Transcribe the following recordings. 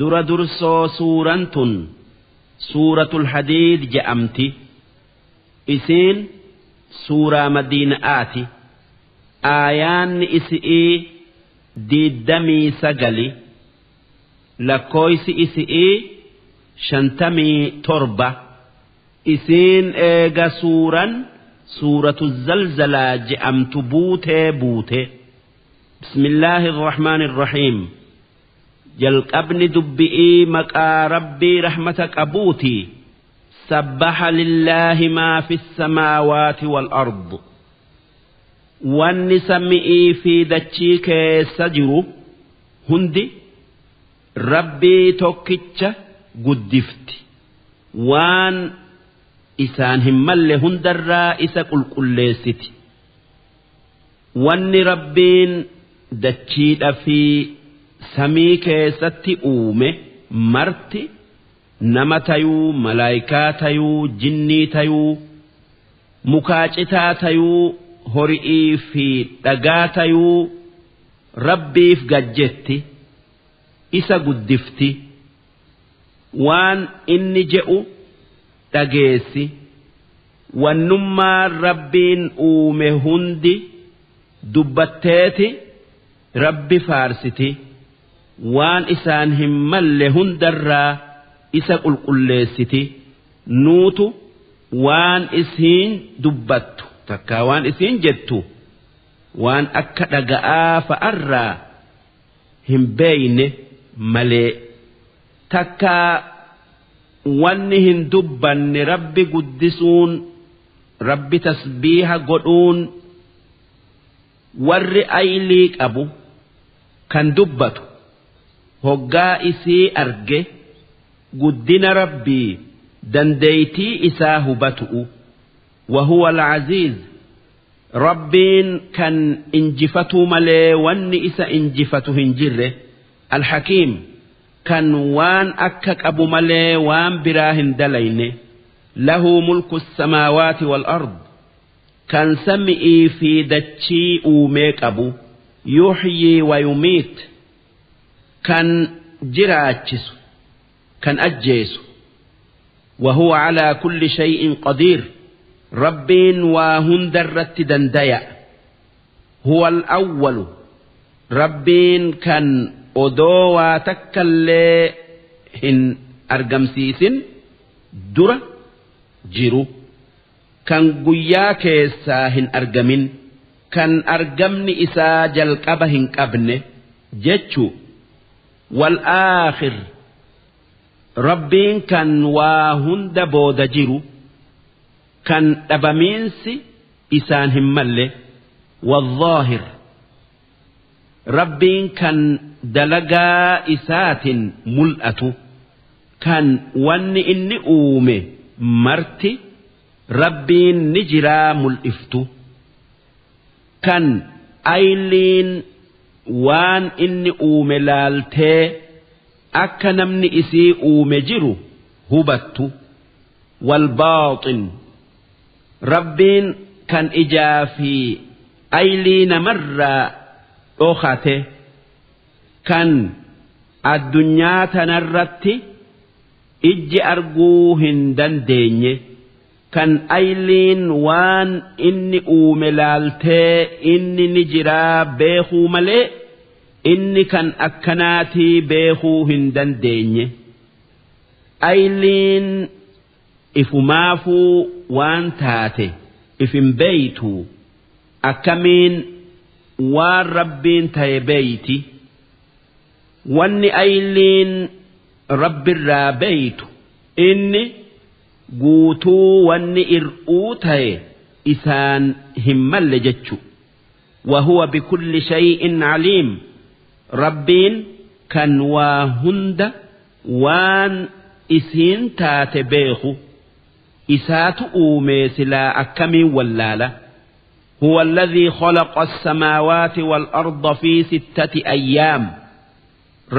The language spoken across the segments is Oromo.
Dura dursoo suuraan tun suuratul hadiid je'amti. Isiin suuraa madiina'aati. Aayaanni isi'ii 29, lakkooysi isi'ii 57. Isiin eega suuran suuratu zalzalaa je'amtu buutee buute. Bismillaahi irrahmaani irrahiim. Jalqabni dubbi'ii maqaa rabbii rahmata qabuuti. Sabbaha lillaahi maa fi samaawaati wal ard. Wanni sami'ii fi dachii keessa jiru hundi rabbii tokkicha guddifti. Waan isaan hin malle hundarraa isa qulqulleessiti. Wanni rabbiin dachiidha fi samii keessatti uume marti nama tayuu, malaayikaa tayuu, jinnii tayuu, mukaacitaa tayuu, hori'ii fi dhagaa tayuu rabbiif gajjetti, isa guddifti. Waan inni je'u dhageessi. Wannummaan rabbiin uume hundi dubbatteeti rabbi faarsiti. Waan isaan hin malle hundarraa isa qulqulleessiti. Nuutu waan isiin dubbattu takkaa waan isiin jettu waan akka dhaga'aa fa'arraa hin beeyne malee. Takkaa wanni hin dubbanne rabbi guddisuun, rabbi tasbiiha godhuun, warri aylii qabu kan dubbatu hoggaa isii arge guddina rabbii dandeeytii isaa hubatu'u. Wahuwa al-aziiz, rabbiin kan injifatuu malee wanni isa injifatu hin jirre. Alhakiim, kan waan akka qabu malee waan biraa hin dalayne. Lahu mulku samaawaati wal ard, kan sami'ii fi dachii uumee qabu. Yuhyii wa yumiit, kan jiraachisu kan ajjeesu. Wahuwa alaa kulli shay'in qadiir, rabbiin waa hundarratti dandaya. Huwa al-awwalu, rabbiin kan odoo waa takkallee hin argamsiisin dura jiru, kan guyyaa keessaa hin argamin, kan argamni isaa jalqaba hin qabne jechu. Wal aakhir, rabbiin kan waa hunda booda jiru, kan dhabamiinsi isaan hin malle. Wal-zaahir, rabbiin kan dalagaa isaatin mul'atu, kan wanni inni uume marti rabbiin ni jiraa mul'iftu, kan ayliin waan inni uume laaltee akka namni isii uume jiru hubattu. Walbaaxin, rabbiin kan ijaa fi aylii namarraa dhokate, kan addunyaa tanarratti ijji arguu hin dandeenye, kan ayliin waan inni uume laaltee inni ni jiraa beekuu malee inni kan akkanaatii beekuu hin dandeenye. Ayliin ifumaafuu waan taate if hin beeytu, akkamiin waan rabbiin ta'e beeyti? Wanni ayliin rabbirraa beeytu inni guutuu, wanni ir'uu ta'e isaan hin malle jechu. Wahuwa bikulli shay'in caliim, rabbiin kan waa hunda waan isiin taate beeku. Isaatu uumee silaa akkamiin wallaala? Huwa alladhii khalaqa as-samaawaati wal arda fi sittati ayyaam,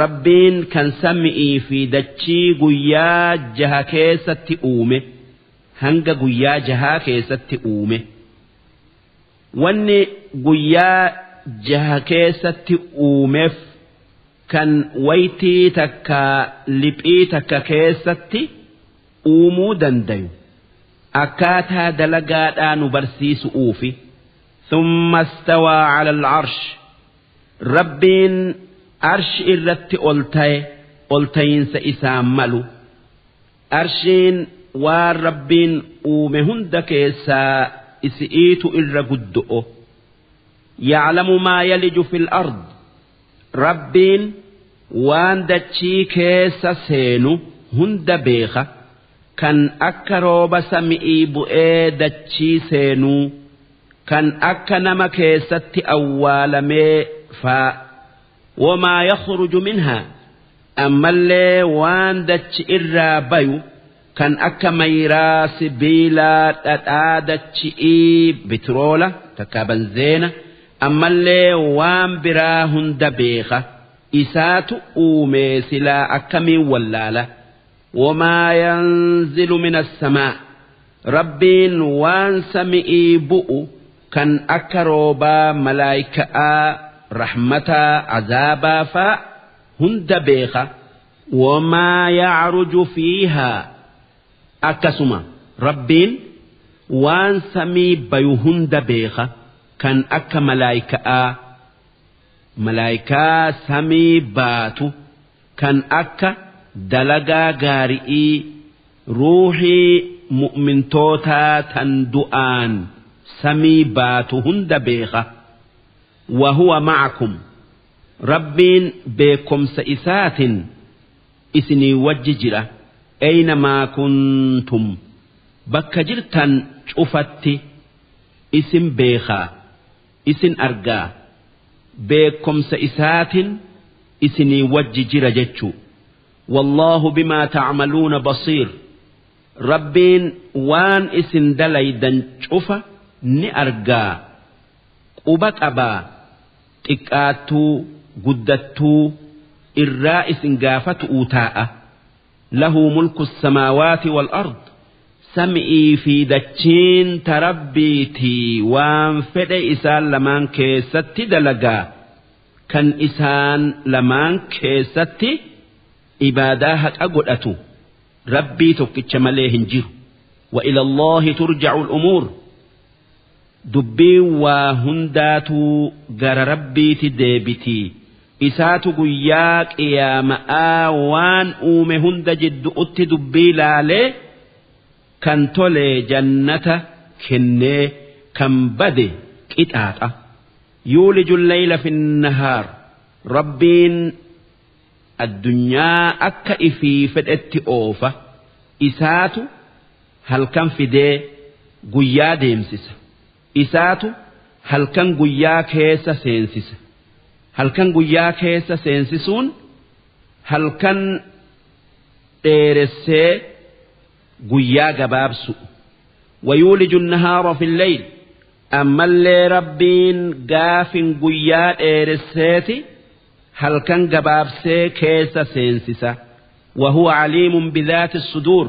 rabbiin kan sami'ii fi dachii guyyaa jaha keessatti uume, hanga guyyaa jahaa keessatti uume. Wanni guyyaa jaha keessatti uumeef Kan waytii takka liphii takka keessatti uumuu dandayu akkaataa dalagaadhaa nu barsiisu'uufi. Thumma istawaa cala alcarsh, Rabbiin arshi irratti ol taye, ol tayinsa isaan malu. Arshiin waan Rabbiin uume hunda keessaa isi'iitu irra guddo'o. Yaclamu maa yaliju fil ard, Rabbiin waan dachii keessa seenu hunda beeka, kan akka rooba sami'ii bu'ee dachii seenuu, kan akka nama keessatti awwaalamee faa. Wamaa yakhruju minhaa, ammallee waan dachi irraa bayu, kan akka mayraa, sibiilaa, dhadhaa dachi'ii, bitiroola takkaa banzeena, ammallee waan biraa hunda beeka. Isaatu uumee, silaa akkamiin wallaala? Wamaa yanzilu min assamaa, Rabbiin waan sami'ii bu'u, kan akka roobaa, malaayika'aa, rahmataa, azaabaa faa hunda beeka. Wamaa yacruju fiihaa, akkasuma Rabbiin waan samii bayu hunda beeka, kan akka malaayika'aa, malaayikaa samii baatu, kan akka dalagaa gaari'ii, ruuhii mu'mintootaa tan du'aan samii baatu hunda beeka. Wahuwa ma'akum, Rabbiin beekomsa isaatin isinii wajji jira. Aynamaa kuntum, bakka jirtan cufatti isin beekaa, isin argaa, beekomsa isaatin isinii wajji jira jechuu. Wallaahu bimaa tacmaluuna basiir, Rabbiin waan isin dalaydan cufa ni argaa, quba qabaa, xiqqaattuu guddattuu irraa isin gaafatu'uu taa'a. Lahu mulku samaawaati wal ard, sami'ii fi dachiin ta Rabbiitii, waan fedhe isaan lamaan keessatti dalagaa. Kan isaan lamaan keessatti ibaadaa haqa godhatu Rabbii tokkicha malee hin jiru. Wa ila Allahi turja'u al-umuur, dubbiin waa hundaatuu gara Rabbiiti deebitii. Isaatu guyyaa qiyaama'aa waan uume hunda jiddu'utti dubbii laalee, kan tole jannata kennee, kan bade qixaaxa. Yuuliju leyla fi nahaar, Rabbiin addunyaa akka ifii fedhetti oofa. Isaatu halkan fidee guyyaa deemsisa. Isaatu halkan guyyaa keessa seensisa. Halkan guyyaa keessa seensisuun halkan dheeressee guyyaa gabaabsu. Wayuuliju nahaara fi leyl, ammallee Rabbiin gaafin guyyaa dheeresseeti halkan gabaabsee keessa seensisa. Wahuwa caliimun bidhaati suduur,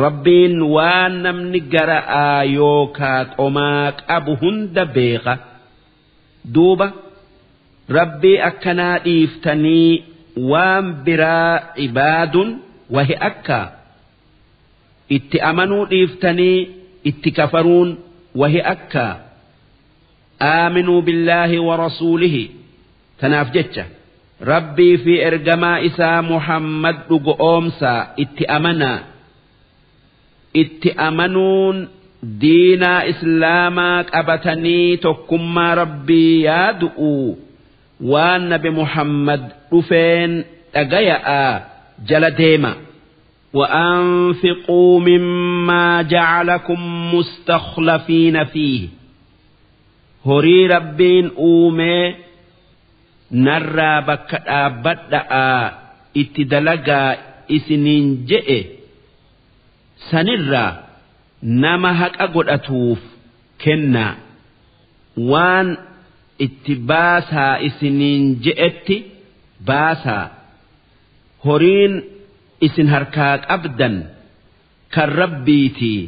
Rabbiin waan namni gara'aa yookaa qomaa qabu hunda beeka. Duuba Rabbii akkanaa dhiiftanii waan biraa ibaadun wahi akkaa? Itti amanuu dhiiftanii itti kafaruun wahi akkaa? Aaminuu billaahi wa rasuulihi, tanaaf jecha Rabbii fi ergamaa isaa Muhammad dhugo'oomsaa, itti amanaa. Itti amanuun diinaa Islaamaa qabatanii tokkummaa Rabbii yaadu'u, waan nabi Muhammad dhufeen dhagaya'a, jala deema. وأنفقوا مما جعلكم مستخلفين فيه، horii Rabbiin uumee narraa bakka dhaabbadha'aa itti dalagaa isiniin je'e sanirraa nama haqa godhatuuf kennaa. Waan itti baasaa isiniin je'etti baasaa. Horiin isin harkaa qabdan kan Rabbiitii,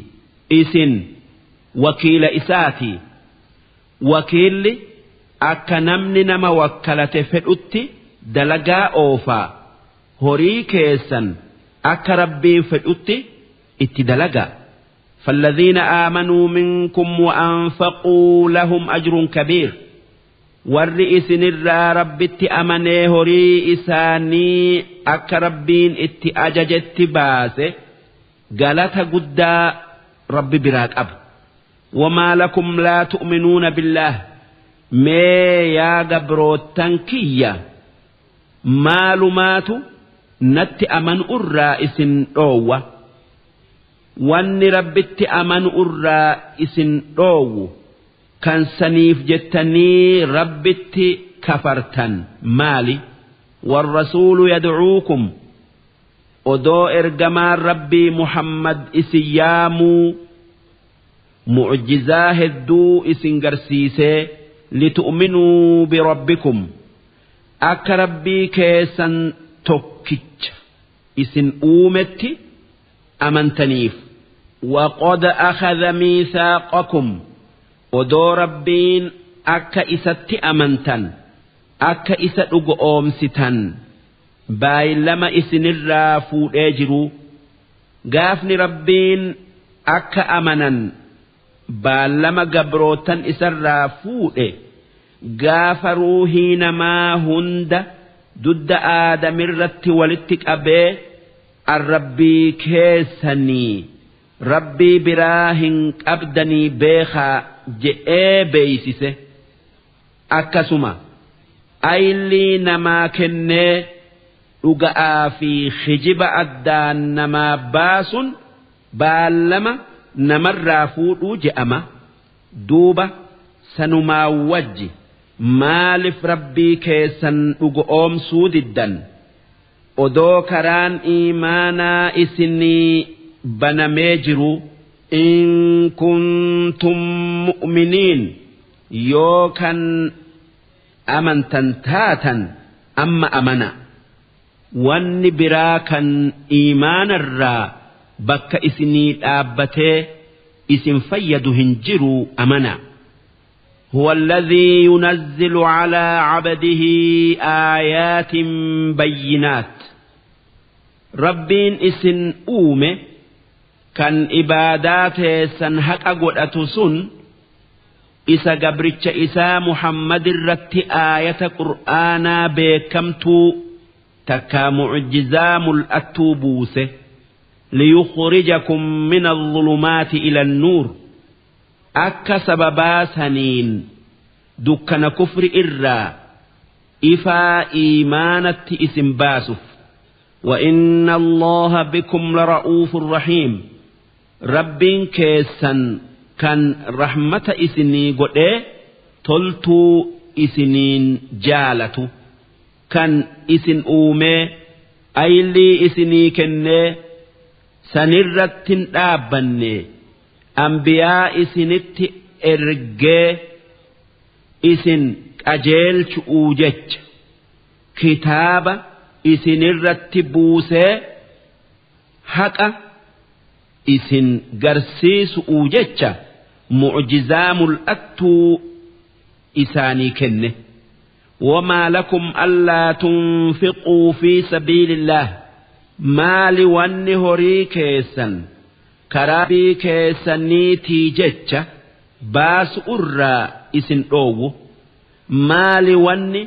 isin wakiila isaati. Wakiilli akka namni nama wakkalate fedhutti dalagaa oofaa horii keessan akka Rabbiin fedhutti itti dalagaa. فالذين آمنوا منكم وأنفقوا لهم أجر كبير warri isinirraa Rabbitti amanee horii isaanii akka Rabbiin itti ajajetti baase galata guddaa Rabbi biraa qaba. وما لكم لا تؤمنون بالله mee yaa gabroottan kiyya maalumaatu natti amanu irraa isin dhoowwa? Wanni Rabbitti amanu irraa isin dhoowwu kan saniif jettanii Rabbitti kafartan maali? والرسول يدعوكم odoo ergamaan Rabbii Muhammad isin yaamuu mucjizaa hedduu isin garsiisee لتؤمنوا بربكم akka Rabbii keessan tokkicha isin uumetti amantaniif. وقد أخذ ميثاقكم odoo Rabbiin akka isatti amantan akka isa dhugoomsitan baay'ilama isinirraa fuudhee jiru gaafni Rabbiin akka amanan baallama gabrootan isarraa fuudhe gaafa ruuhii namaa hunda dudda Aadamirratti walitti qabee arrabbii keessanii Rabbii biraa hin qabdanii beekaa je'ee beeysise. Akkasuma aylii namaa kennee dhuga'aa fi hijiba addaan namaa baasun baallama namarraa fuudhuu je'ama. Duuba sanumaa wajji maaliif Rabbii keessan dhugoomsuu diddan odoo karaan iimaanaa isinii banamee jiru? إن كنتم مؤمنين yoo kan amantan taatan amma amana. Wanni biraa kan iimaanarraa bakka isinii dhaabbatee isin fayyadu hin jiru amana. هو الذي ينزل على عبده آيات بينات Rabbiin isin uume kan ibaadaa teessan haqa godhatu sun isa gabricha isaa Muhammad irratti aayata Qur'aanaa beekamtuu takkaa mucjizaa mul'attuu buuse. ليخرجكم من الظلمات إلى النور akka sababaa saniin dukkana kufri irraa ifaa iimaanatti isin baasuuf. وإن الله بكم لرؤوف رحيم Rabbiin keessan kan rahmata isinii godhee toltuu isiniin jaalatu kan isin uumee aylii isinii kennee sanirratti hin dhaabbanne ambiyaa isinitti ergee isin qajeelchu'uu jecha kitaaba isinirratti buusee haqa isin garsiisu'uu jecha mucjizaa mul'attuu isaanii kenne. وما لكم ألا تنفقوا في سبيل الله maali wanni horii keessan karaa Rabbii keessaniitii jecha baasu irraa isin dhoowwu? Maali wanni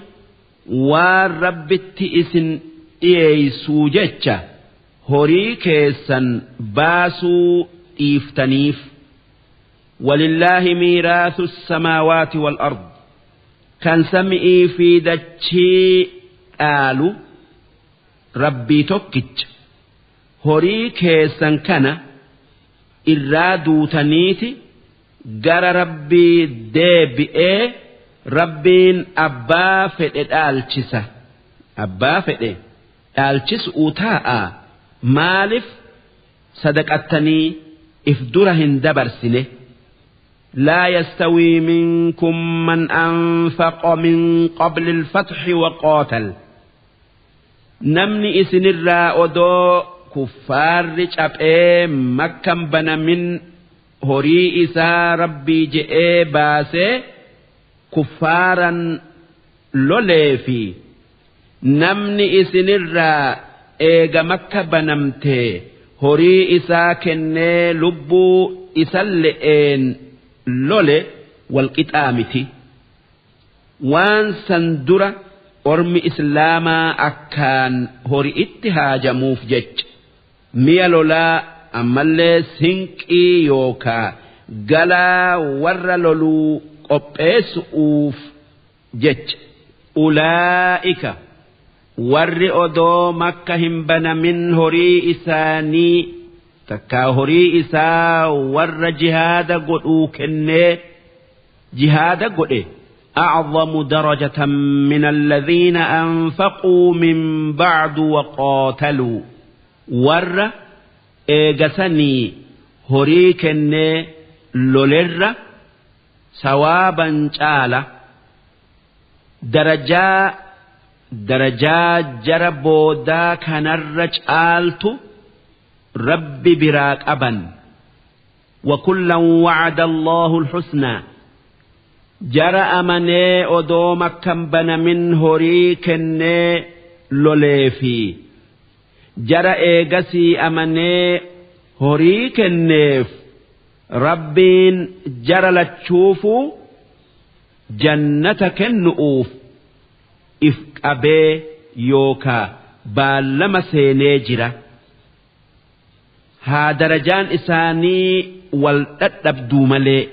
waan Rabbitti isin dhiyeeysuu jecha horii keessan baasuu dhiiftaniif? ولله ميراث السماوات والأرض kan sami'ii fi dachii dhaalu Rabbii tokkicha. Horii keessan kana irraa duutaniiti gara Rabbii deebi'ee Rabbiin abbaa fedhe dhaalchisa. Abbaa fedhe dhaalchisuu taa'a. Maaliif sadaqattanii if dura hin dabarsine? لا يستوي منكم من أنفق من قبل الفتح وقاتل namni isinirraa odoo kuffaarri caphee Makkan banamin horii isaa Rabbii je'ee baasee kuffaaran lolee fi Namni isinirraa eega Makka banamtee horii isaa kennee lubbuu isalle'een lole walqixaa miti. Waan san dura ormi islaamaa akkaan hori'itti haajamuuf jecha mi'a lolaa ammallee sinqii yookaa galaa warra loluu qopheessu'uuf jecha. Ulaa'ika warri odoo Makka hin banamin horii isaanii takkaa horii isaa warra jihaada godhuu kennee jihaada godhe أعظم درجة من الذين أنفقوا من بعد وقاتلوا warra eegasanii horii kennee lolerra sawaaban caala. Darajaa jara boodaa kanarra caaltu Rabbi biraa qaban. وكلا وعد الله الحسنى jara amanee odoo Makkan banamin horii kennee lolee fi jara eegasii amanee horii kenneef Rabbiin jara lachuufuu jannata kennu'uuf if qabee yookaa baallama seenee jira. Haa darajaan isaanii wal dhadhabduu malee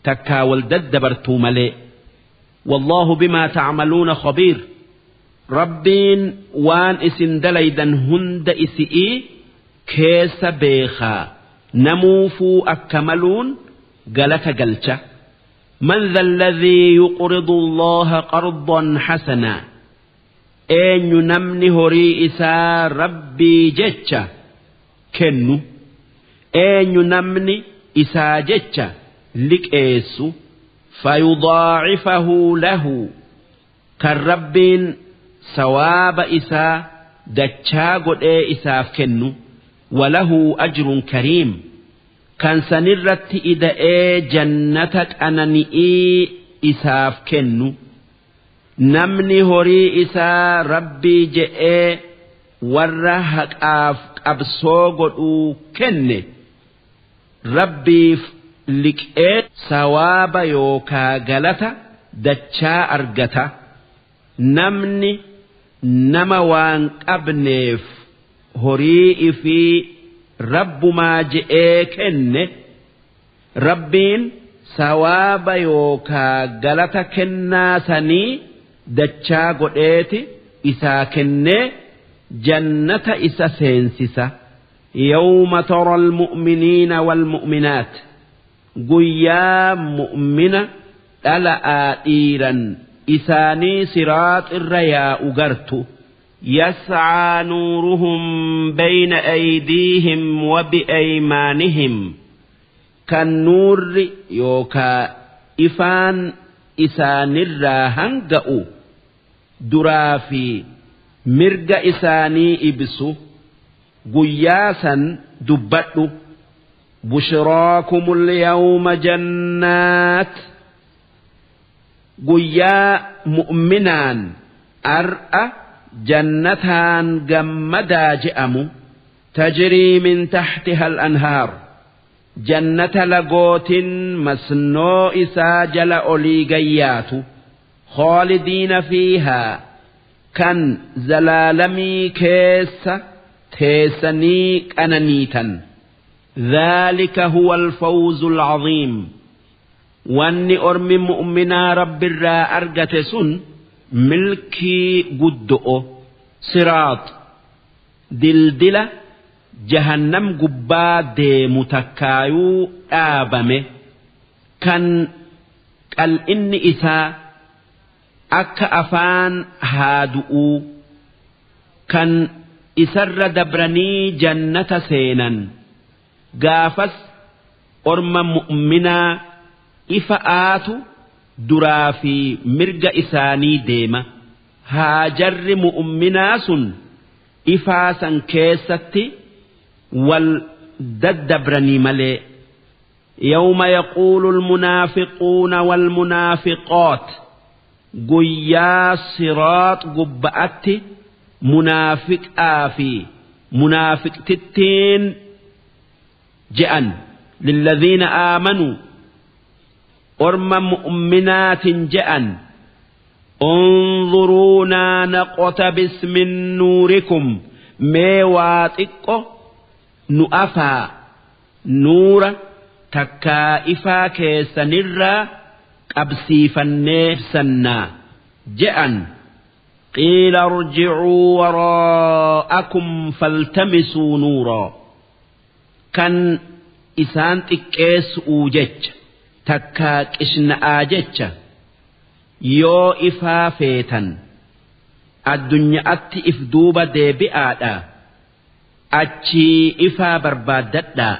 takkaa wal daddabartuu malee. والله بما تعملون خبير Rabbiin waan isin dalaydan hunda isi'ii keessa beekaa namuufuu akka maluun galata galcha. من ذا الذي يقرض الله قرضا حسنا eenyu namni horii isaa Rabbii jecha kennu? Eenyu namni isaa jecha liqeessu? فيضاعفه له kan Rabbiin sawaaba isaa dachaa godhee isaaf kennu. وله أجر كريم kan sanirratti ida'ee jannata qanani'ii isaaf kennu. Namni horii isaa Rabbii je'ee warra haqaaf qabsoo godhuu kenne Rabbiif liqee sawaaba yookaa galata dachaa argata. Namni nama waan qabneef horii ifii Rabbumaa je'ee kenne Rabbiin sawaaba yookaa galata kennaa sanii dachaa godheeti isaa kennee jannata isa seensisa. يوم ترى المؤمنين والمؤمنات guyyaa mu'mina dhala'aa dhiiran isaanii siraax irra yaa'u gartu. يسعى نورهم بين أيديهم وبأيمانهم kan nuurri yookaa ifaan isaanirraa hanga'u duraa fi mirga isaanii ibsu guyyaa san dubbadhu. بشراكم اليوم جنات guyyaa mu'minaan ar'a jannataan gammadaa je'amu. تجري من تحتها الأنهار jannata lagootin masnoo isaa jala olii gayyaatu. خالدين فيها kan zalaalamii keessa teessanii qananiitan. ذلك هو الفوز العظيم wanni ormi mu'minaa Rabbirraa argate sun milkii guddo'o. Siraax dildila jahannam gubbaa deemu takkaayuu dhaabame kan qal'inni isaa akka afaan haadu'uu kan isarra dabranii jannata seenan. Gaafas orma mu'minaa ifa aatu duraa fi mirga isaanii deema. Haajarri mu'minaa sun ifaa san keessatti wal daddabranii malee. يوم يقول المنافقون والمنافقات Guyyaa siraax gubba'atti munaafiqaa fi munaafiqtittiin je'an lilladhiina aamanuu orma mu'minaatin je'an unzuruunaa naqtabis min nuurikum mee waa xiqqo nu afaa nuura takkaa ifaa keessanirraa qabsiifannee ibsannaa je'an. Qiila irji'uu waraa'akum faltamisuu nuuraa kan isaan xiqqeessu'uu jecha takkaa qishna'aa jecha yoo ifaa feetan addunyaatti if duuba deebi'aadha achii ifaa barbaaddadhaa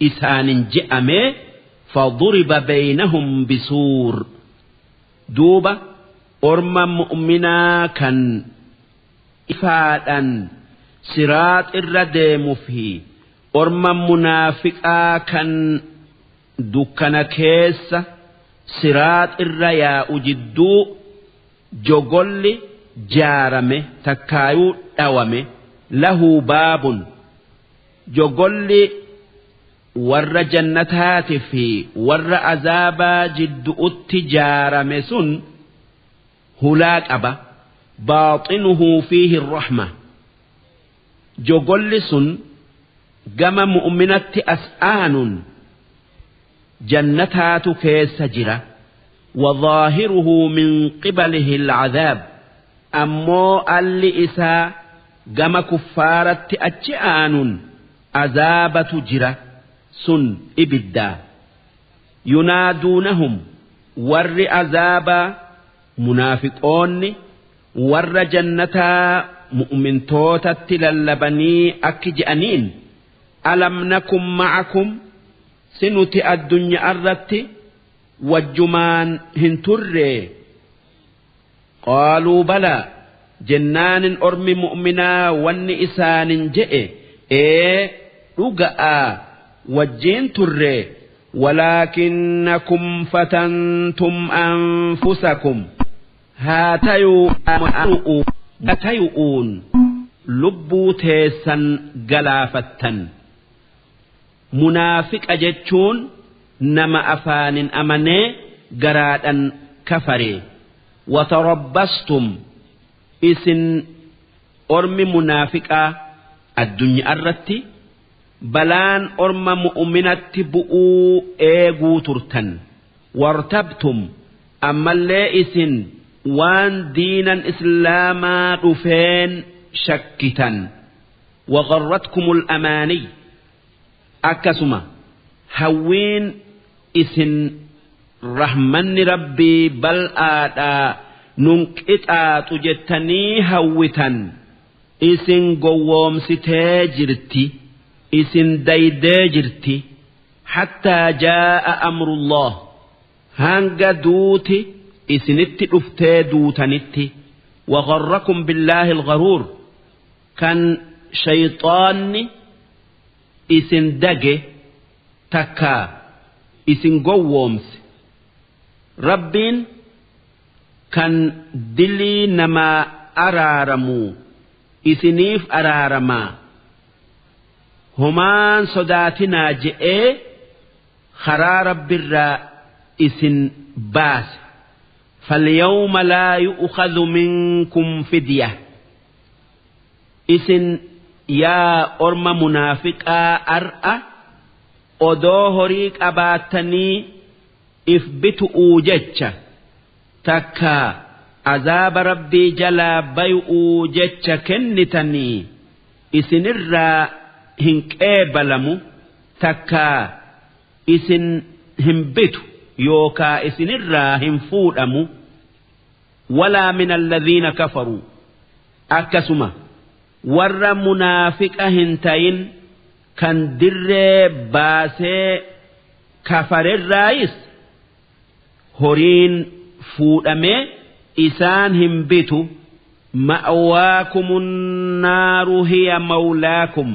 isaanin je'amee faduriba baynahum bisuur duuba orma mu'minaa kan ifaadhan siraax irra deemu fi orma munaafiqaa kan dukkana keessa siraax irra yaa'u jidduu jogolli jaarame takkaayuu dhawame lahu baabun jogolli warra jannataati fi warra azaabaa jidduutti jaarame sun hulaa qaba baaxinuhu fiihi rahma jogolli sun gama mu'minatti as aanun jannataatu keessa jira وظاهره من قبله العذاب أمو ألي إسا gama kuffaaratti achi aanun azaabatu jira sun ibiddaa yunaaduunahum warri azaabaa munaafiqoonni warra jannataa mu'mintootatti lallabanii akki je'aniin alam nakum ma'akum si nuti addunyaa irratti wajjumaan hin turree qaaluu balaa jennaanin ormi mu'minaa wanni isaanin je'e ee dhuga'aa wajjiin turree walaakinnakum fatantum anfusakum haa tayu'uun lubbuu teessan galaafattan munaafiqa jechuun nama afaanin amanee garaadhan kafaree watarabbastum isin ormi munaafiqaa addunyaa irratti balaan orma mu'minatti bu'uu eeguu turtan wartabtum ammallee isin waan diinan islaamaa dhufeen shakkitan wagharratkumul amaaniy akkasuma hawwiin isin rahmanni rabbii bal'aadhaa nun qixaaxu jettanii hawwitan isin gowwoomsitee jirti isin daydee jirti hattaa jaa'a amrullah hanga duuti isinitti dhuftee duutanitti wagharrakum billaahi algharuur kan shayxaanni isin dage takkaa isin gowwoomse rabbiin kan dilii namaa araaramuu isiniif araaramaa homaan sodaatinaa je'ee karaa rabbirraa isin baase falyawma laa yu'khadhu minkum fidya isin yaa orma munaafiqaa ar'a odoo horii qabaatanii if bitu'uu jecha takka azaaba rabbii jalaa bay'uu jecha kennitanii isinirraa hin qeebalamu takka isin hin bitu yookaa isinirraa hin fuudhamu walaa min alladhiina kafaruu akkasuma warra munaafiqa hin tayin kan dirree baasee kafarerraayis horiin fuudhamee isaan hin bitu ma'waakumun naaru hiya mawlaakum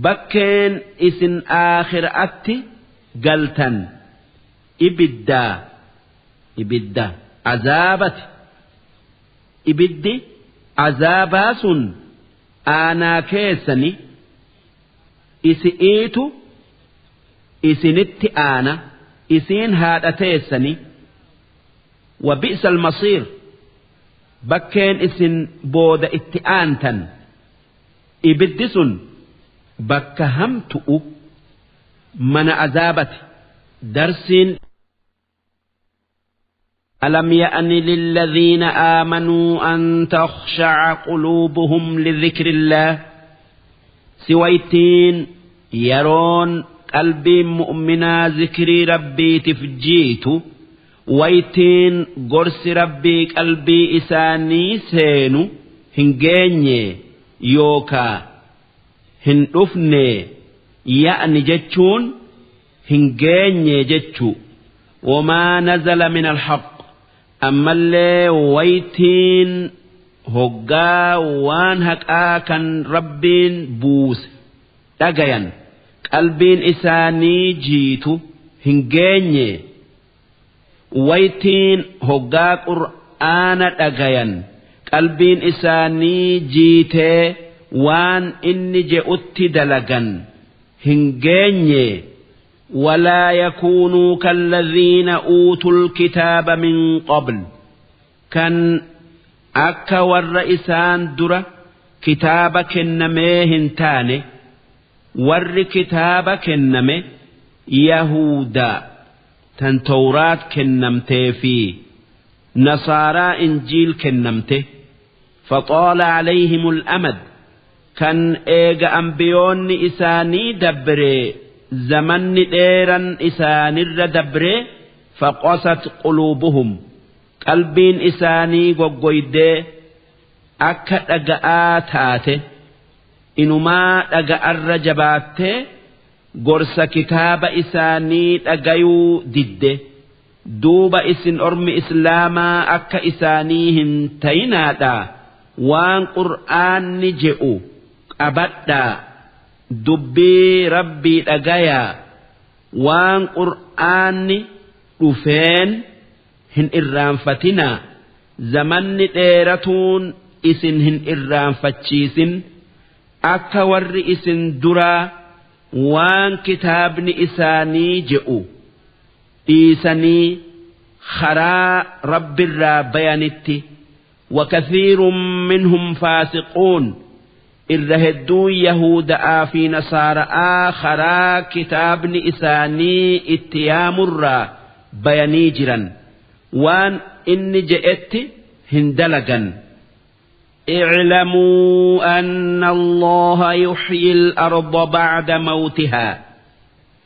bakkeen isin aakhiraatti galtan ibiddaa Ibidda azaabati. Ibiddi azaabaa sun aanaa keessani isi'iitu isinitti aana isiin haadha teessani. Wa bi'sa almasiir, bakkeen isin booda itti aantan ibiddi sun bakka hamtu'u mana azaabati. Darsiin ألم يأن للذين آمنوا أن تخشع قلوبهم لذكر الله سويتين يرون قلبي مؤمنا ذكري ربي تفجيت ويتين قرس ربي قلبي إساني سينو هنجيني يوكا هندفني يأني جتشون هنجيني جتشو وما نزل من الحق أما اللي ويتين هقا وان هقا كان ربين بوس تقيا قلبين إساني جيتو هنجيني ويتين هقا قرآن تقيا قلبين إساني جيتي وان إني جئت دلقا هنجيني ولا يكونوا كالذين أوتوا الكتاب من قبل كان أكا والرئيسان درة كتاب كنمي هنتاني ور كتاب كنمي يهودا تن توراة كنمتي في نصارى إنجيل كنمتي فطال عليهم الأمد كان إيغا أنبيون إساني دبري زمن ديرا إسان الردبر فقست قلوبهم قلبين إساني قويدي أكا أقآتاته إنما أقا الرجبات قرص كتاب إساني أقايو دده دوب إسن أرم إسلاما أكا إسانيهن تيناتا وان قرآن نجئو أبدا dubbii rabbii dhagayaa waan qur'aanni dhufeen hin irraanfatinaa zamanni dheeratuun isin hin irraanfachiisin akka warri isin duraa waan kitaabni isaanii je'u dhiisanii karaa rabbirraa bayanitti. وكثير منهم فاسقون irra hedduun Yahudaa fi Nasaaraa karaa kitaabni isaanii itti yaamurraa bayanii jiran waan inni je'etti hin dalagan. اعلموا أن الله يحيي الأرض بعد موتها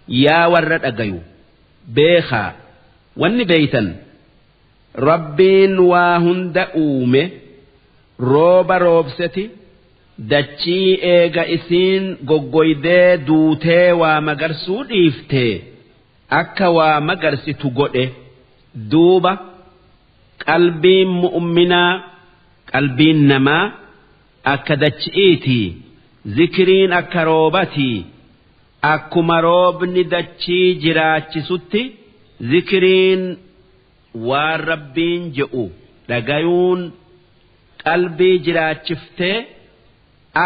يا ورد أجيو بيخا ون بيتا ربين واهند أومه روب روبستي dachii eega isiin goggoydee duutee waa magarsuu dhiiftee akka waa magarsitu godhe. Duuba qalbiin mu'minaa qalbiin namaa akka dachiitii zikriin akka roobatii akkuma roobni dachii jiraachisutti zikriin waan rabbiin je'u dhagayuun qalbii jiraachiftee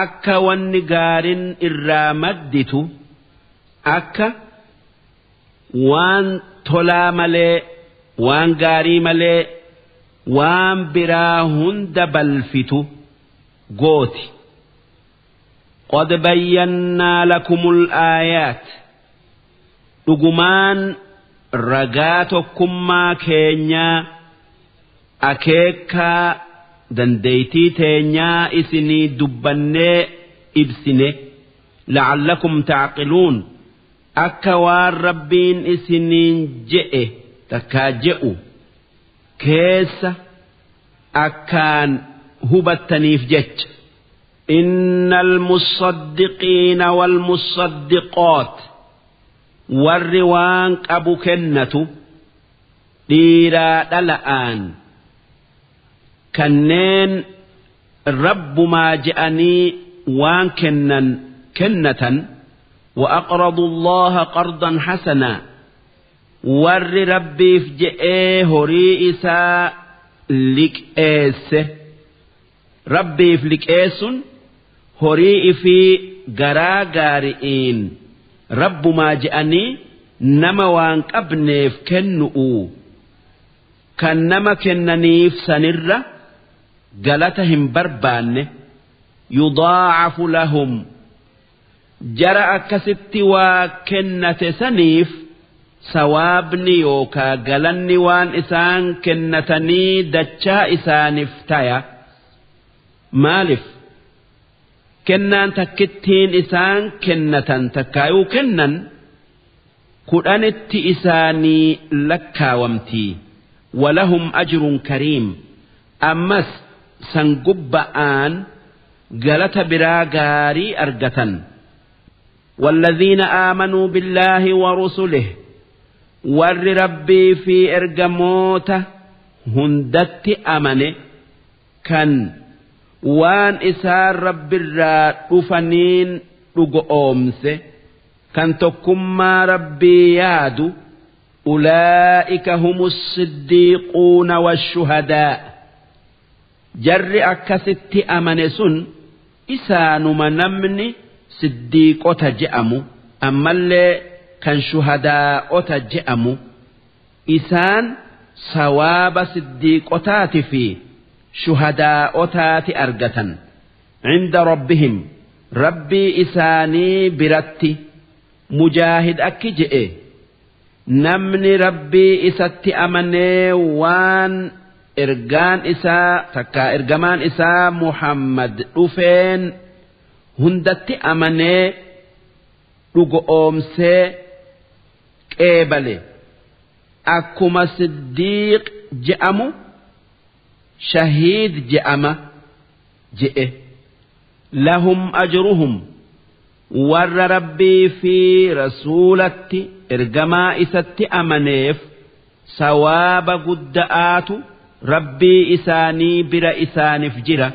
akka wanni gaarin irraa madditu akka waan tolaa malee waan gaarii malee waan biraa hunda balfitu gooti. Qad bayyannaa lakumul aayaat dhugumaan ragaa tokkummaa keenyaa akeekaa dandeeytii teenyaa isinii dubbannee ibsine la'allakum ta'qiluun akka waan rabbiin isiniin je'e takkaa je'u keessa akkaan hubattaniif jecha. Innal musaddiqiina wal musaddiqoot warri waan qabu kennatu dhiiraa dhala'aan kanneen rabbumaa je'anii waan kennan kennatan. وأقرضوا الله قرضا حسنا Warri Rabbiif je'ee horii isaa liqeesse, Rabbiif liqeessun horii ifii garaa gaari'iin Rabbumaa je'anii nama waan qabneef kennu'u, kan nama kennaniif sanirra galata hin barbaanne. Yudaacafu lahum, jara akkasitti waa kennate saniif sawaabni yookaa galanni waan isaan kennatanii dachaa isaaniif taya. Maalif? Kennaan takkittiin isaan kennatan takkaayuu kennan 10tti isaanii lakkaawamtii. Walahum ajrun kariim, ammas san gubba'aan galata biraa gaarii argatan. والذين آمنوا بالله ورسله، warri Rabbii fi ergamoota hundatti amane, kan waan isaan Rabbirraa dhufaniin dhugoomse, kan tokkummaa Rabbii yaadu, أولئك هم الصديقون والشهداء. Jarri akkasitti amane sun isaanuma namni siddiiqota je'amu, ammallee kan shuhadaa'ota je'amu. Isaan sawaaba siddiiqotaati fi shuhadaa'otaati argatan. عند ربهم، Rabbii isaanii biratti. Mujaahid akki je'e: Namni Rabbii isatti amanee waan ergaan isaa takkaa ergamaan isaa Muhammad dhufeen hundatti amanee dhugoomsee qeebale, akkuma siddiiq je'amu shahiid je'ama je'e. لهم أجرهم، warra Rabbii fi rasuulatti, ergamaa isatti amaneef sawaaba gudda'aatu Rabbii isaanii bira isaaniif jira.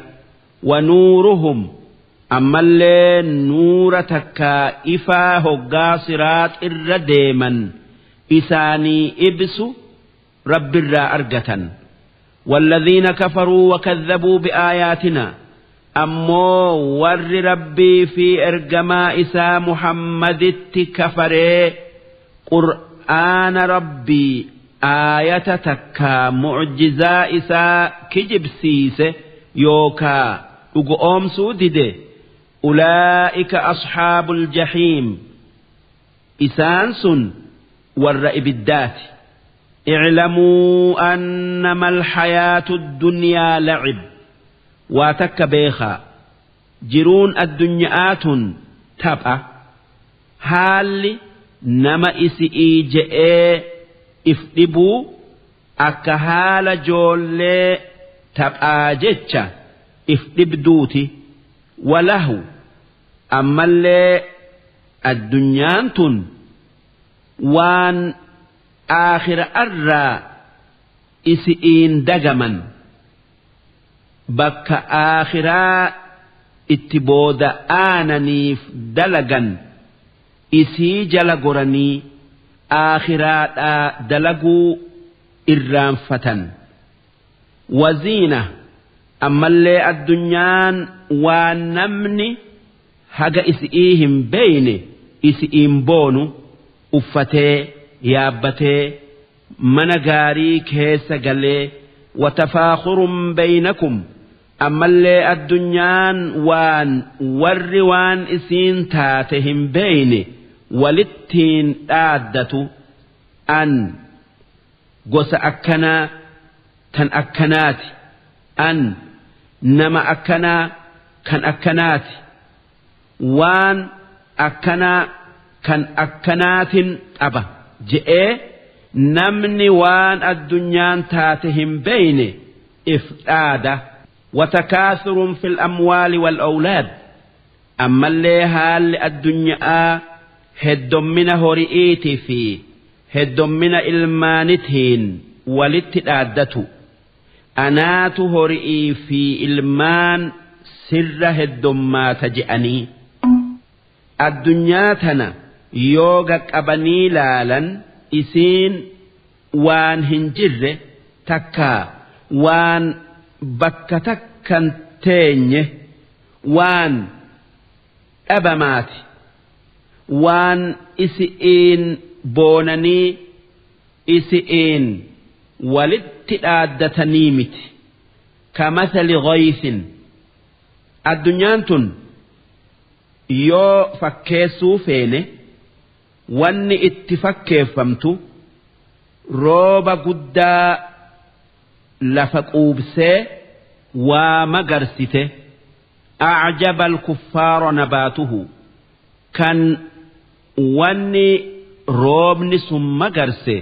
ونورهم، ammallee nuura takkaa ifaa hoggaa siraax irra deeman isaanii ibsu Rabbirraa argatan. والذين كفروا وكذبوا بآياتنا، ammoo warri Rabbii fi ergamaa isaa Muhammaditti kafaree Qur'aana Rabbii, aayata takkaa mucjizaa isaa kijibsiise yookaa dhugoomsuu dide, أولئك أصحاب الجحيم، isaan sun warra ibiddaati. اعلموا أنما الحياة الدنيا لعب، waa takka beekaa, jiruun addunyaatun tapha. Haalli nama isi'ii je'ee if dhibuu akka haala joollee taphaa jecha if dhibduuti. ولهو، ammallee addunyaan tun waan aakhira irraa isi'iin dagaman, bakka aakhiraa itti booda aananiif dalagan isii jala goranii aakhiraadhaa dalaguu irraanfatan. وزينة، ammallee addunyaan waan namni haga isi'ii hin beeyne isi'iin boonu, uffatee yaabbatee mana gaarii keessa galee. وتفاخر بينكم، ammallee addunyaan waan warri waan isiin taate hin beeyne walittiin dhaaddatu, an gosa akkanaa tan akkanaati, an nama akkanaa kan akkanaati, waan akkanaa kan akkanaatin qaba je'ee namni waan addunyaan taate hin beeyne if dhaada. وتكاثر في الأموال والأولاد، ammallee haalli addunyaa heddommina hori'iitii fi heddommina ilmaanitiin walitti dhaaddatu, anaatu hori'ii fi ilmaan sirra heddommaata je'anii. Addunyaa tana yoo qaqqabanii laalan Isiin waan hin jirre takkaa waan bakka takkan teenye, waan dhabamaati, waan isi'iin boonanii isi'iin walitti dhaaddatanii miti. Kamathali ghaythin, addunyaan tun yoo fakkeessuu feene wanni itti fakkeeffamtu rooba guddaa lafa quubsee waa magarsite. A'jaba al-kuffaara nabaatuhu, kan wanni roobni sun magarse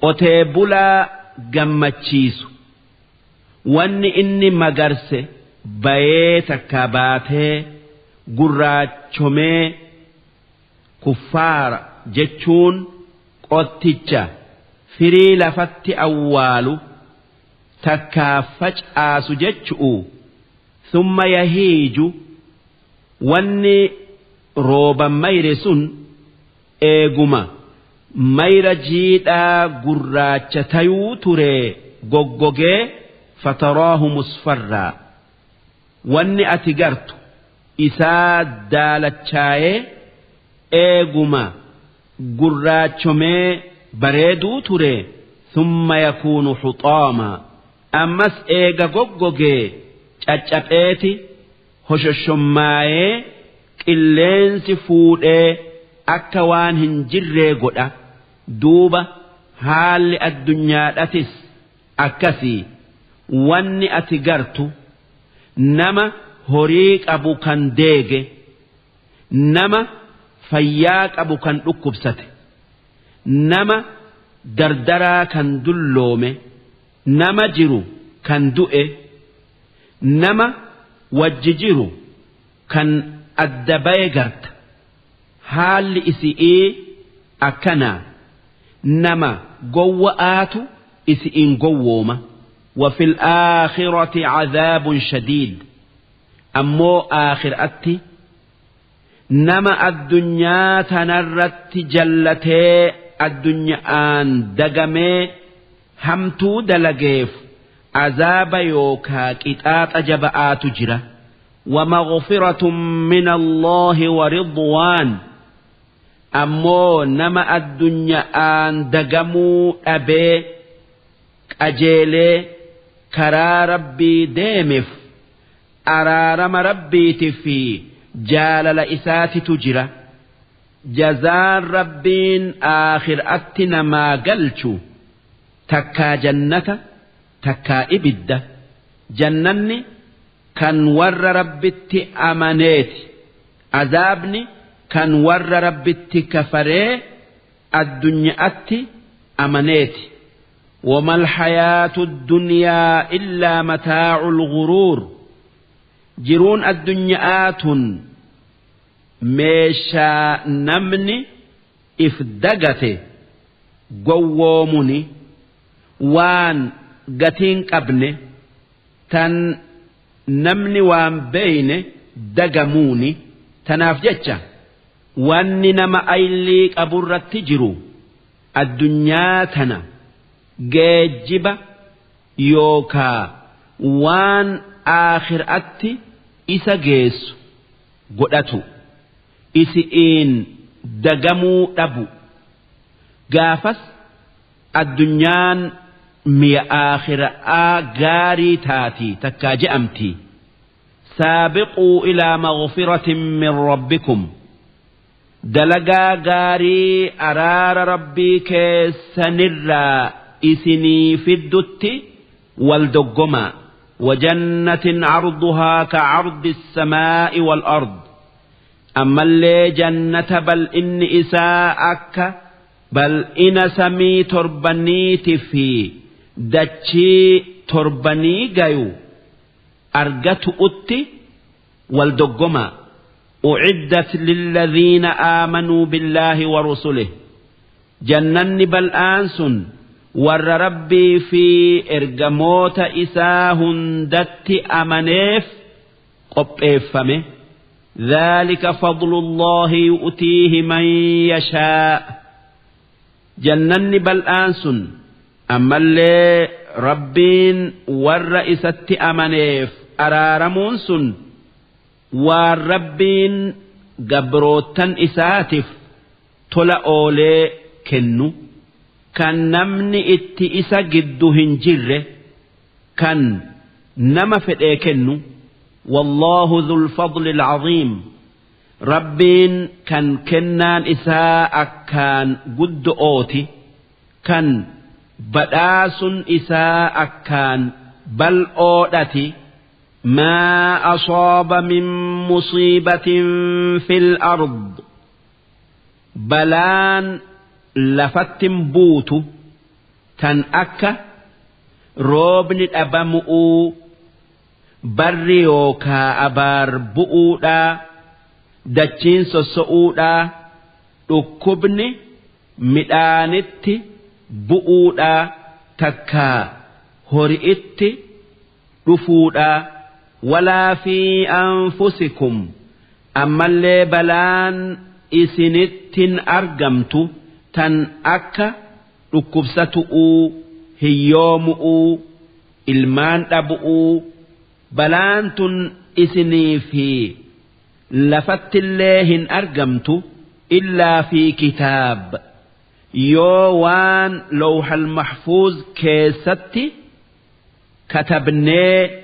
qotee bulaa gammachiisu, wanni inni magarse bayee takka baatee gurraachomee. Kuffaara jechuun qotticha firii lafatti awwaalu takkaa facaasu jechu'u. Thumma yahiiju, wanni rooba mayre sun eeguma mayra jiidhaa gurraacha tayuu ture goggogee, fataraahu musfarraa, wanni ati gartu isaa daalachaayee eeguma gurraachomee bareeduu ture. Thumma yakuunu huxaamaa, ammas eega goggogee caccapheeti hoshoshommaayee qilleensi fuudhee akka waan hin jirree godha. Duuba haalli addunyaadhatis akkasii. Wanni ati gartu nama horii qabu kan deege, nama fayyaa qabu kan dhukkubsate, nama dardaraa kan dulloome, nama jiru kan du'e, nama wajji jiru kan adda baye garta. Haalli isi'ii akkanaa, nama gowwa'aatu isi'iin gowwooma. وفي الآخرة عذاب شديد، ammoo aakhiraatti nama addunyaa tanarratti jallatee addunyaan dagamee hamtuu dalageef azaaba yookaa qixaaxa jaba'aatu jira. ومغفرة من الله ورضوان، ammoo nama addunyaan dagamuu dhabee qajeelee karaa Rabbii deemeef araarama Rabbiitii fi jaalala isaatitu jira. Jazaan Rabbiin aakhiraatti namaa galchu takkaa jannata takkaa ibidda. Jannanni kan warra Rabbitti amaneeti, azaabni kan warra Rabbitti kafaree addunyaatti amaneeti. وما الحياة الدنيا إلا متاع الغرور، jiruun addunyaa tun meeshaa namni if dagate gowwoomuni, waan gatiin qabne tan namni waan beeyne dagamuuni. Tanaaf jecha wanni nama aylii qaburratti jiru addunyaa tana geejjiba yookaa waan aakhiraatti isa geessu godhatu, isi'iin dagamuu dhabu. Gaafas addunyaan mi'a aakhiraa gaarii taati takkaa je'amti. سابقوا إلى مغفرة من ربكم، dalagaa gaarii araara Rabbii keessanirraa isinii fiddutti wal doggomaa. وجنة عرضها كعرض السماء والأرض، ammallee jannata bal'inni isaa akka bal'ina samii torbaniiti fi dachii torbanii gayu argatu'utti wal doggomaa. أعدت للذين آمنوا بالله ورسله، jannanni bal'aan sun warra Rabbii fi ergamoota isaa hundatti amaneef qopheeffame. ذلك فضل الله يؤتيه من يشاء. Jannanni bal'aan sun ammallee Rabbiin warra isatti amaneef araaramuun sun waan Rabbiin gabroottan isaatiif tola oolee kennu, kan namni itti isa giddu hin jirre, kan nama fedhee kennu. Wallaahu dhul fadli alcaziim. Rabbiin kan kennaan isaa akkaan guddo'ooti, kan badhaasun isaa akkaan bal'oodhati. ما أصاب من مصيبة في الأرض, balaan lafatti buutu tan akka roobni dhabamu'uu, barri yookaa abaar bu'uudhaa, dachiin sosso'uudhaa, dhukkubni midhaanitti bu'uudhaa, takkaa hori'itti dhufuudhaa, ولا في أنفسكم, ammallee balaan isinittin argamtu tan akka dhukkubsatu'uu, hiyyoomu'uu, ilmaan dhabu'uu, balaan tun isinii fi lafattillee hin argamtu إلا في كتاب, yoo waan lawhal mahfuuz keessatti katabnee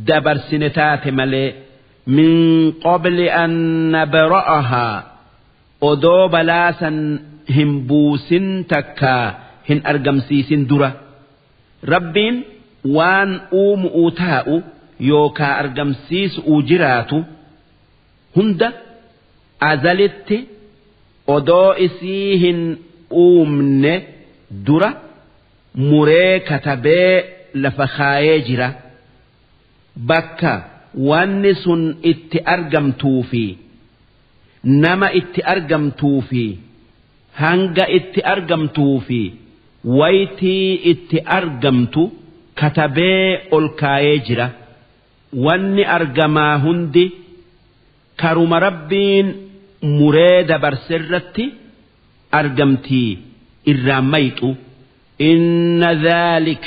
dabarsine taate malee. من قبل أن نبرأها, odoo balaasan hin buusin takkaa hin argamsiisin dura. Rabbiin waan uumu'uu taa'u yookaa argamsiisu'uu jiraatu hunda azalitti odoo isii hin uumne dura muree katabee lafa kaayee jira. Bakka wanni sun itti argamtuu fi nama itti argamtuu fi hanga itti argamtuu fi waytii itti argamtu katabee ol kaayee jira. Wanni argamaa hundi karuma Rabbiin muree dabarserratti argamtii irraan mayxu. إن ذلك,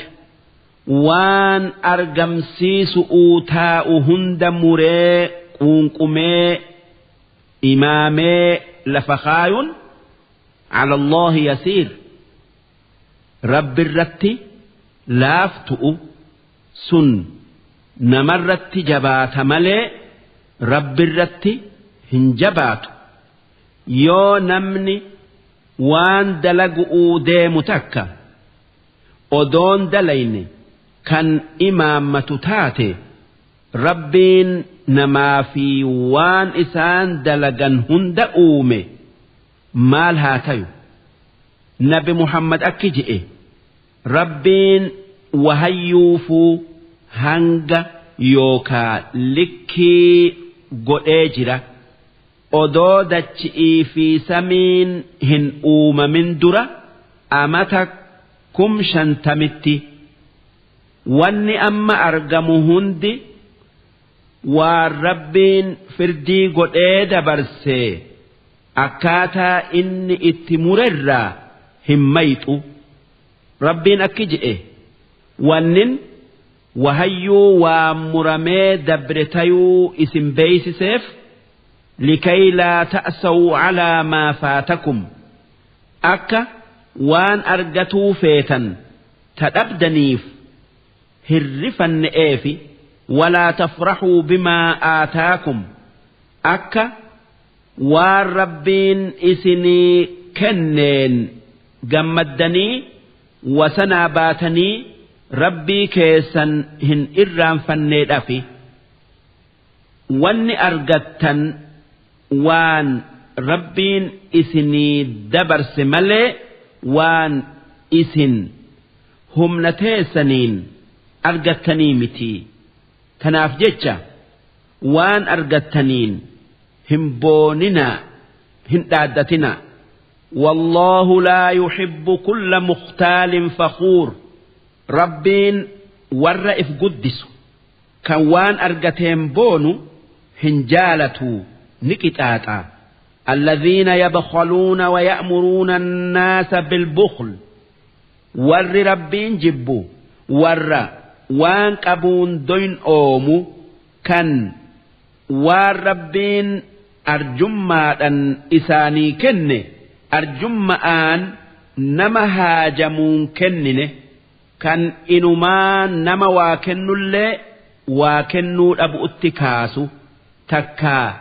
waan argamsiisu'uu taa'u hunda muree, quunqumee, imaamee lafa kaayuun, على الله يسير, Rabbi irratti laaftu'u. Sun namarratti jabaata malee Rabbi irratti hin jabaatu. Yoo namni waan dalagu'uu deemu takka odoon dalayne kan imaammatu taate, Rabbiin namaa fi waan isaan dalagan hunda uume maal haa tayu? Nabi Muhammad akki je'e: Rabbiin wahayyuufuu hanga yookaa likkii godhee jira odoo dachi'ii fi samiin hin uumamin dura amata 50,000tti. Wanni amma argamu hundi waan Rabbiin firdii godhee dabarsee akkaataa inni itti murerraa hin mayxu. Rabbiin akki je'e: wannin wahayyuu waa muramee dabre tayuu isin beeysiseef لكي لا تأسوا على ما فاتكم, akka waan argatuu feetan tadhabdaniif hirrifanne'eefi, ولا تفرحوا بما آتاكم, akka waan Rabbiin isinii kenneen gammaddanii wasanaa baatanii Rabbii keessan hin irraanfanneedhafi. Wanni argattan waan Rabbiin isinii dabarse malee waan isin humna teessaniin argattanii miti. Tanaaf jecha waan argattaniin hin booninaa, hin dhaaddatinaa. والله لا يحب كل مختال فخور. Rabbiin warra if guddisu kan waan argateen boonu hin jaalatu, ni qixaaxa. الذين يبخلون ويأمرون الناس بالبخل ور ربين جبو ور وان قبون دوين أومو كان وان ربين أرجما إساني كن أرجما أن نما هاجمون كننه كان إنما نما واكنو اللي واكنو أبو اتكاسو تكا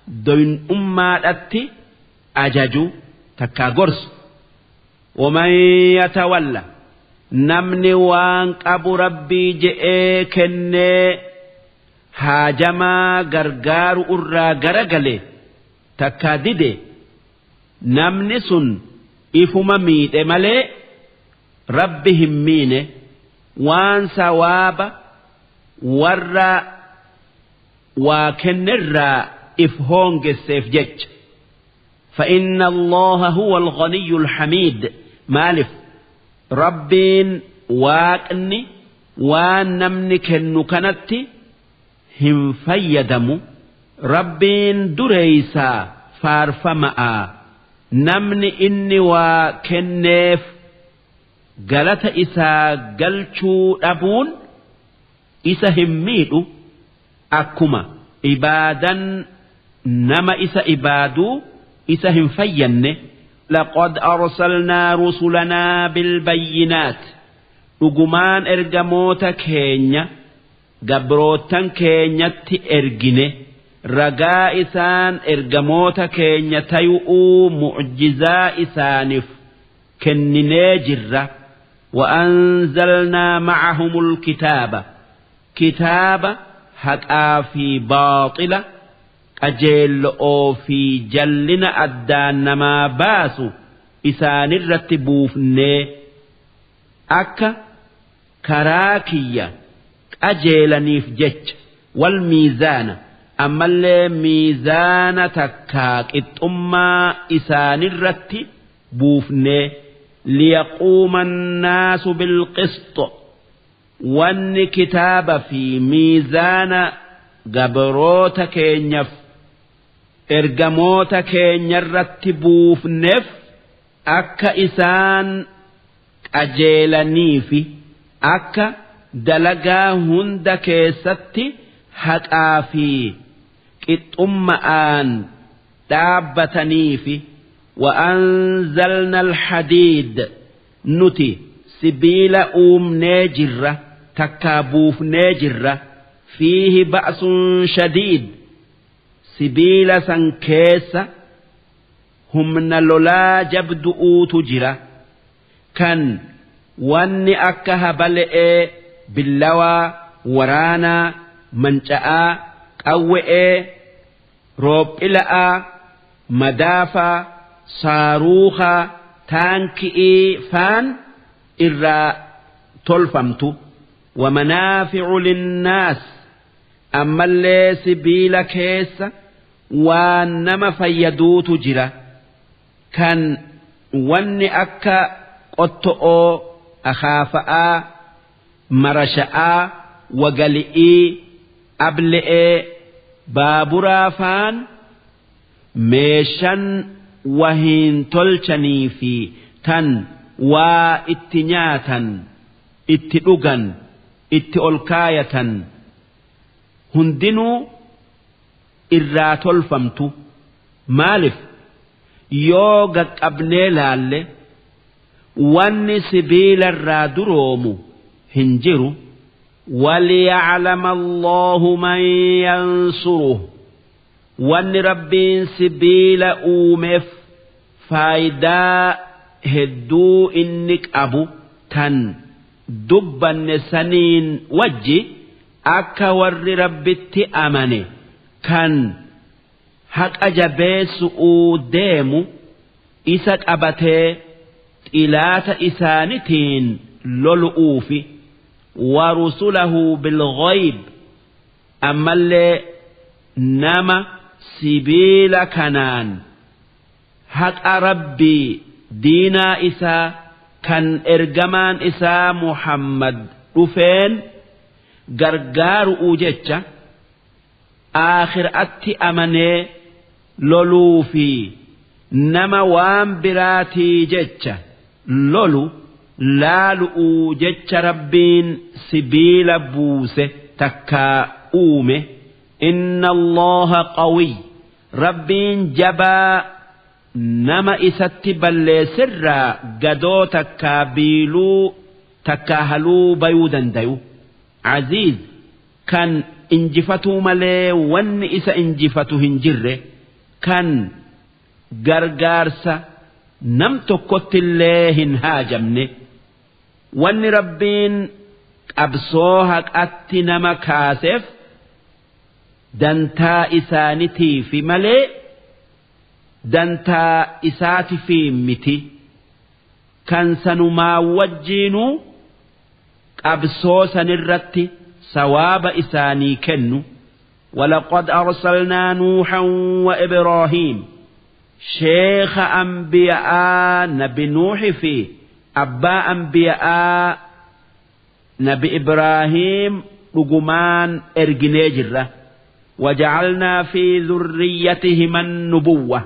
دوين أمات أججو تكا قرص ومن يتولى نمني وانك أبو ربي جئ كني هاجما غرغار أرى غرغلي تكا ديدي نمني سن إفما ميت ملي ربهم مينه وان سواب ورى وكنرى إفهونج السيف جج فإن الله هو الغني الحميد مالف ربين واقني وان نمنك النكنت هم فيدمو ربين دريسا فارفماء نمني إني وكنف قالت إسا قلتشو أبون إسا هميدو أكما إبادا نما إسا إبادو إسا هم فين لقد أرسلنا رسلنا بالبينات رجمان إرجموتا كينيا قبروتا كينيا تإرجنه رجاء إسان إرجموتا كينيا تيؤو معجزا إسانف كنني جرة وأنزلنا معهم الكتاب كتاب حقا في باطلة أجل أو في جلنا أدان ما باسو إسان الرتبوفني أكا كراكية أجل نفجج والميزان أما اللي ميزان تكاك الأمة إسان الرتبوفني ليقوم الناس بالقسط وان كتاب في ميزان قبروت كينيف إرقموت كينيرتبوف نف أكا إسان أجيلنيفي أكا دلقا هند كيستي حقا في إتأمآن دابتنيفي وأنزلنا الحديد نتي سبيل أوم ناجرة تكابوف ناجرة فيه بأس شديد سبيل سنكيس هم نلولا جبدؤ تجرة كان واني أكها بلئ باللوى ورانا منشأ قوئ روب إلأ مدافع صاروخا تانكئي فان إرى تلفمت ومنافع للناس أما اللي سبيل كيس وانما فيدو تجرى كان واني أكا قطؤ أخافأ مرشأ وقلئي أبلئ بابرا فان ميشن وهين تلشني في تن واتنياتا اتلقا اتئلكاية هندنو إرات الفمت مالف يوغك أبني لالي واني سبيل الرادروم هنجرو وليعلم الله من ينصره واني ربين سبيل أومف فايدا هدو إنك أبو تن دبا سنين وجي أكا ور ربتي أمني كان حق أجبيس أوديمو إسك أبتي إلات إسانتين لولؤوفي ورسله بالغيب أما اللي نما سبيل كنان حق ربي دينا إسا كان إرجمان إسا محمد رفين غرغار أوجتش آخر أتي أمني loluu fi nama waan biraatii jecha lolu laalu'uu jecha Rabbiin sibiila buuse takkaa uume. Inna Allaha qawiy, Rabbiin jabaa nama isatti balleessirraa gadoo takkaa biiluu takkaa haluu bayuu dandayu, aziiz kan injifatuu malee wanni isa injifatu hin jirre, kan gargaarsa nam tokkottillee hin haajamne. Wanni Rabbiin qabsoo haqatti nama kaaseef dantaa isaanitiifi malee dantaa isaatifi miti. Kan sanumaa wajjiinuu qabsoo sanirratti sawaaba isaanii kennu. ولقد أرسلنا نوحا وإبراهيم، شيخ أنبياء نبي نوح في أبا أنبياء نبي إبراهيم رجمان إرجنيجرة. وجعلنا في ذريتهما النبوة،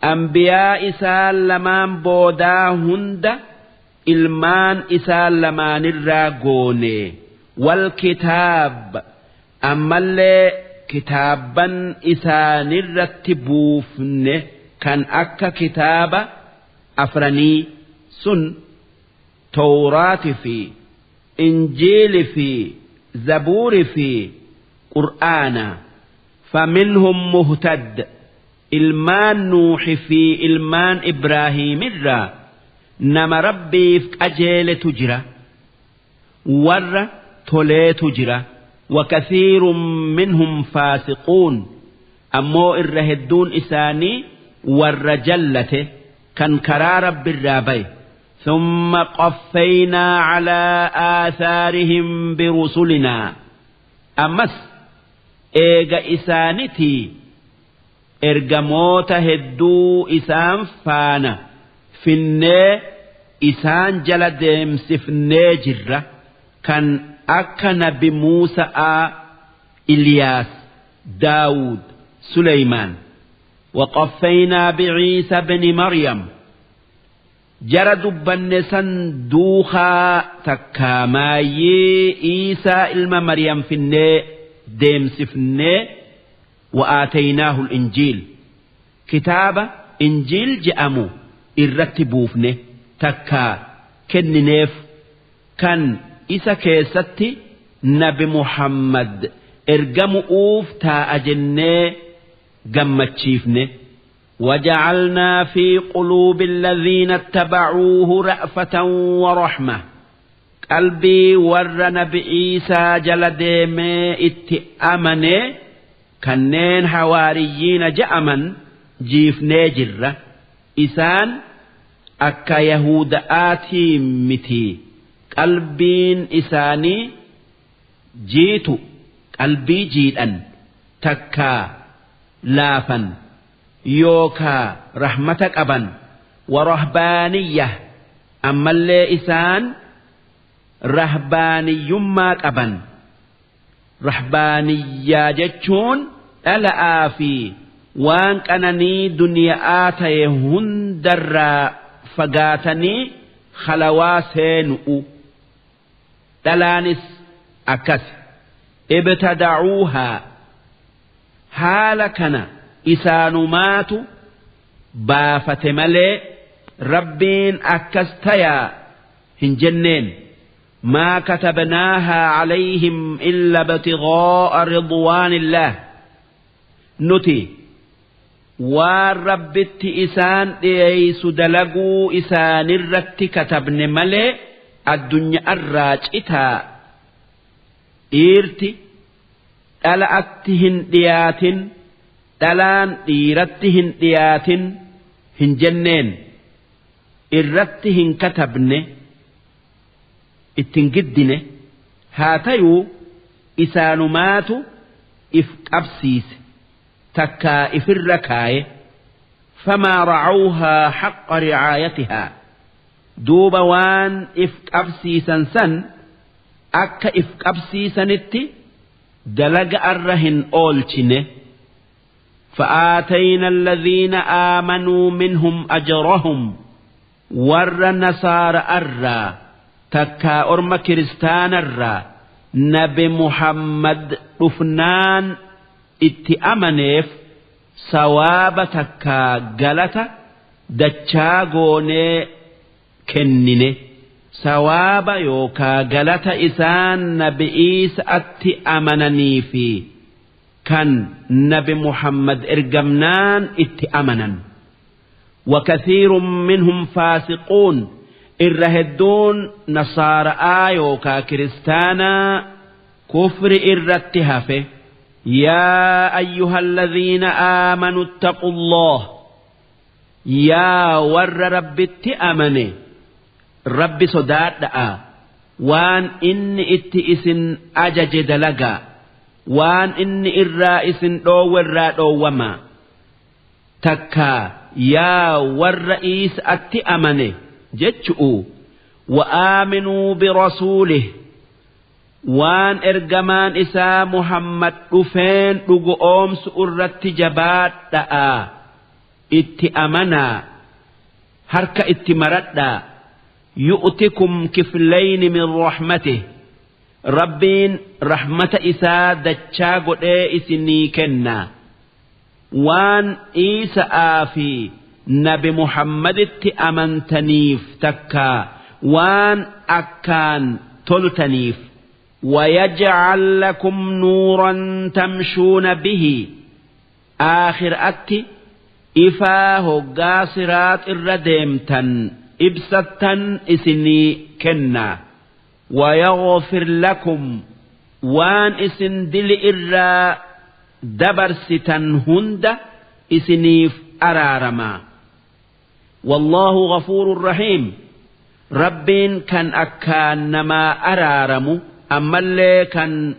أنبياء إسان لمان بودا هند إلمان إسان لمان الراقوني، والكتاب ammallee kitaabban isaanirratti buufne kan akka kitaaba afranii sun, Tawraati fi Injiili fi Zabuuri fi Qur'aana. فمنهم مهتد، ilmaan Nuuhi fi ilmaan Ibraahiimirraa nama Rabbiif qajeeletu jira, warra toleetu jira. وكثير منهم فاسقون، ammoo irra hedduun isaanii warra jallate kan karaa Rabbirraa baye. ثم قفينا على آثارهم برسلنا، ammas eega isaanitii ergamoota hedduu isaan faana finnee isaan jala deemsifnee jirra, kan akka nabi Muusa'aa, Iliyaas, Daawud, Suleymaan. وقفينا بعيسى بن مريم، jara dubbanne san duukaa takkaa maayyee Iisaa ilma Maryam finnee deemsifnee. وآتيناه الإنجيل، kitaaba Injiil je'amu irratti buufne takkaa kennineef, kan isa keessatti nabi Muhammad ergamu'uuf taa'a jennee gammachiifne. وجعلنا في قلوب الذين اتبعوه رأفة ورحمة، qalbii warra nabi Iisaa jala deemee itti amane kanneen hawaariyyiina je'aman jiifnee jirra. Isaan akka Yahuda'aatii miti, qalbiin isaanii jiitu, qalbii jiidhan takkaa laafan yookaa rahmata qaban. ورهبانية، ammallee isaan rahbaaniyyummaa qaban. Rahbaaniyyaa jechuun dhala'aa fi waan qananii duniyaa ta'e hundarraa fagaatanii khalawaa seenu'u. Dhalaanis akkas. ابتدعوها، haala kana isaanumaatu baafate malee Rabbiin akkas tayaa hin jenneen. ما كتبناها عليهم إلا ابتغاء رضوان الله، nuti waan Rabbitti isaan dhiyeeysu dalaguu isaanirratti katabne malee addunyaarraa citaa, dhiirti dhala'atti hin dhiyaatin, dhalaan dhiiratti hin dhiyaatin hin jenneen, irratti hin katabne, ittin giddine. Haa tayuu isaanumaatu if qabsiise takkaa ifirra kaaye. فما رعوها حق رعايتها، duuba waan if qabsiisan san akka if qabsiisanitti dalaga arra hin oolchine. فآتينا الذين آمنوا منهم أجرهم ور نصار أرى تكا أرم كريستان الرّ nabi Muhammad dhufnaan itti amaneef sawaaba takkaa galata dachaa goonee kennine. Sawaaba yookaa galata isaan nabi Iisaatti amananii fi kan nabi Muhammad ergamnaan itti amanan. وكثير منهم فاسقون irra hedduun nasaara'aa yookaa kiristaanaa kufri irratti hafe. Yaa ayyuha alladhiina aamanu ittaqullah, yaa warra Rabbitti amane, Rabbi sodaadha'a, waan inni itti isin ajaje dalagaa, waan inni irraa isin dhoowwe irraa dhoowwamaa. Takkaa yaa warra Iisa'atti amane jechu'u. Wa'aaminuu birasuulih, waan ergamaan isaa Muhammad dhufeen dhugu oomsu irratti jabaadha'a, itti amanaa, harka itti maradhaa. Yu'tikum kiflayni min rahmatih, Rabbiin rahmata isaa dachaa godhee isinii kennaa. Waan Iisa'aa fi nabi Muhammaditti amantaniif takkaa waan akkaan toltaniif. ويجعل لكم نورا تمشون به, aakhira'atti ifaa hoggaa siraax irra deemtan ibsattan isinii kennaa. ويغفر لكم, waan isin dili irraa dabarsitan hunda isiniif araaramaa. والله غفور رحيم, Rabbiin kan akkaan namaa araaramu, ammallee kan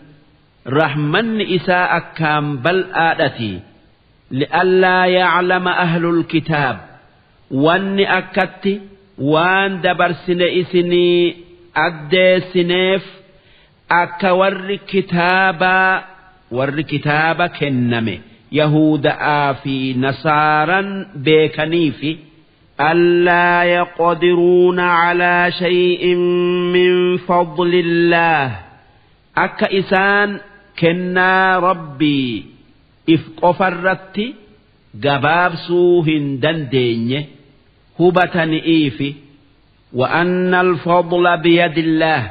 rahmanni isaa akkaan bal'aadhati. لئلا يعلم أهل الكتاب, wanni akkatti waan dabarsine isinii addeessineef akka warri kitaabaa, warri kitaaba kenname, Yahuda'aa fi Nasaaran beekaniifi. ألا يقدرون على شيء من فضل الله, akka isaan kennaa Rabbii if qofarratti gabaabsuu hin dandeenye hubatani'iifi. وأن الفضل بيد الله,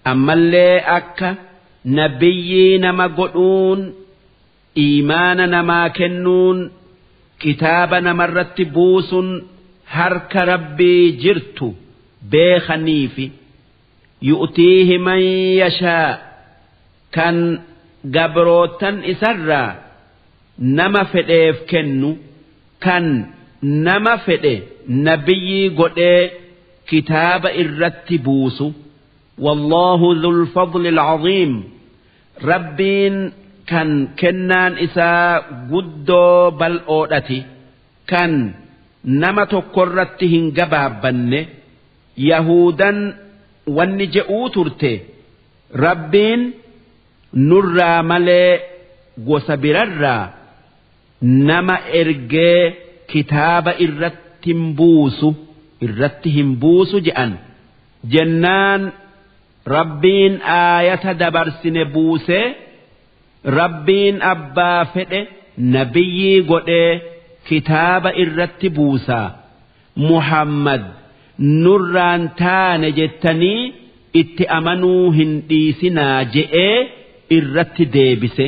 ammallee akka nabiyyii nama godhuun, iimaana namaa kennuun, kitaaba namarratti buusun harka Rabbii jirtu beekaniifi. يؤتيه من يشاء, kan gabrootan isarraa nama fedheef kennu, kan nama fedhe nabiyyii godhee kitaaba irratti buusu. والله ذو الفضل العظيم, Rabbiin kan kennaan isaa guddoo bal'oodhati, kan nama tokkorratti hin gabaabbanne. Yahudan wanni je'uu turte, Rabbiin nurraa malee gosa birarraa nama ergee kitaaba irratti hin buusu, irratti hin buusu je'an. Jennaan Rabbiin aayata dabarsine buusee, Rabbiin abbaa fedhe nabiyyii godhee kitaaba irratti buusaa, Muhammad nurraan taane jettanii itti amanuu hin dhiisinaa je'ee irratti deebise.